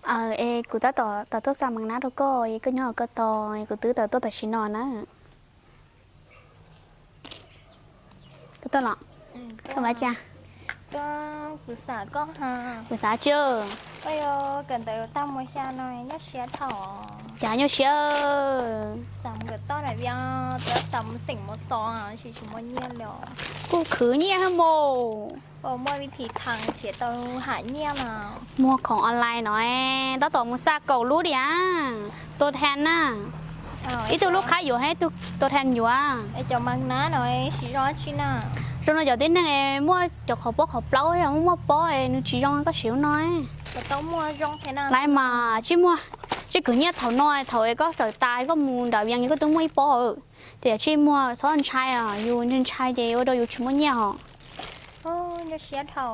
Es kuv tab tom tau tuaj xa mas nab rau koj, es koj nyob koj tos, kuv twb tau tuaj tam sim no na. Koj tuaj los? Koj ua cas? Kuv xav koj. Kuv xav tsi? Koj yuav kawm ntawv tag mus xya no nyob siab dhau. Cas nyob siab? Xav mus kawm toj na, xav mus xeem mos xos, tsis tsis muaj nyiaj li. Kuj khwv nyiaj hab mus. Muaj vij thi thav thiaj tau ham nyiaj mas. Muag khoom online no, tab tom mus xa kaum lub diam. Tua thas na. Ib tug lub qhab yuav hab ib tug tua thas yuav. Cov mas nab no siv zog tsi na? Zoo no cov tib neeg es muaj cov qhov pob qhov plaub, yog muaj muaj pob es nws tsis zoo koj siv lub no. Laiv mas tsis muaj, tsis khwv nyiaj thaum no, thaum es koj tawm tas koj mus nram Vias koj twb muaj ib pob. Ces yog tsis muaj txhob ntshai os, yus ntshai ces ua rau yus tsis muaj nyiaj hos. Nyob siab dhau,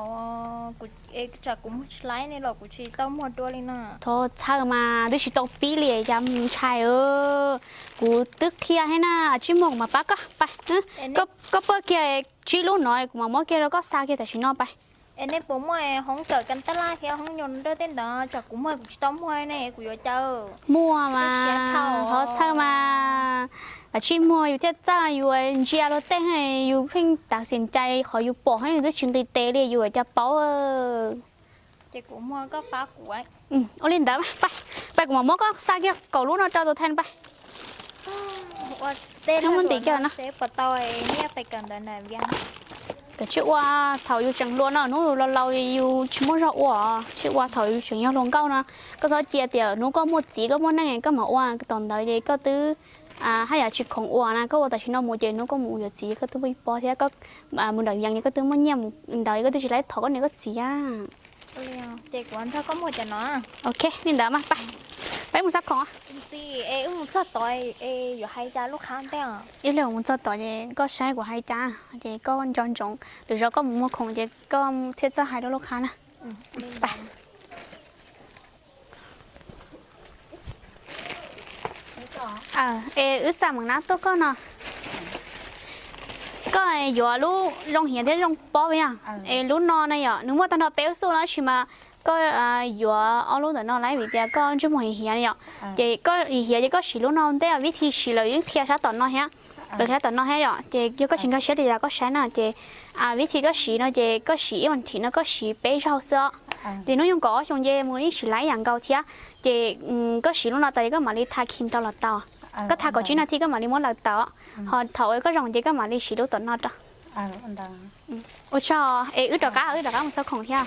tsam kuv muag tsis laib ne los kuv tsis tau muag dua li na. Thov txhawj mas twb tsis tau pib li cas ntshai. Kuv twb qhia hab na, tsis muag kuv mam pab koj pais. Koj pab kiag tsib lub no kuv mam muab kiag rau koj xa kiag tam sim no pais. Es nej puas muaj hoob kawm kas tas laj thiab hoob nyuj nrab tej ntawd, tsam kuv muag kuv tsis tau muag ne kuv yuav cas? Muaj mas, thov txhawj mas, tsib muag yus thiaj txawj, yus ntsia luag tej yus pheej tas xim cai qhov yus pom hab yus twb tsis nqis tes li yus yuav cas paub. Ces kuv muag koj pab kuv. Ua li ntawd pais, pais kuv mam muab koj xa kiag kaum lub no rau tus thas pais. Ua teb muab ntim kiag no. Puas tau nyiaj pais kawm ntawv na Vias? Koj tsis ua thaum yus tseem hluas no, hnub laus laus yus tsis muaj zog ua, tsis ua thaum yus tseem yog hluas nkauj no. Koj txhob cia tias hnub koj muaj txiv koj muaj neej koj mam ua, tom ntawd ces koj twb haj yam tsis khoom ua na, koj ua tam sim no mus ces hnub koj mus yuav txiv koj twb muaj ib pob thiab, koj mus nram Vias koj twb muaj nyiaj mus nraud koj twb tsis laib thov koj niam koj txiv. Ces kuv nrog koj muag cov no. Ok, li ntawd mas pais, peb mus xa khoom. Es wb mus txog tod es yuav hais cas lub qhab ntej? Ib pliag mus txog tod ces koj saib kuv hais cas, ces koj nco ntsoov, lwm zaus koj mus muag khoom ces koj thiaj txawj hais rau lub qhab na. Pais. Es wb xa mas nab tuaj koj no. Koj yuav lub zoo hiav thiab zoo pob yog? Es lub no na yom, nws muaj tag nrho peb lub xub no tab sis mas koj yuav ob lub ntawm no lawm vim tias koj ntsej muag hiav hiav yom. Ces koj hiav ces koj siv lub no ntej, vib thi siv lawv yeej qhia sab tom no thiab. Lawv qhia tom no thiab yom, ces yog koj tsis nkag siab li cas koj saib na ces vib thi koj siv no ces koj siv ib vas thiv no koj siv peb zaug xwb os. Ces hnub nyoog kaum ob xyoos ces mus ib sim laib ib yam nkaus thiab. Ces koj siv lub no tas ces koj mam li tha khim rau los tau. Koj tha kaum tsib nas this koj mam li muab lawm tau. Ho thaum koj zoo ces koj mam li siv lub tom no rau. Ua tsaug, es wb rov qab, wb rov qab mus xauj khoom thiab.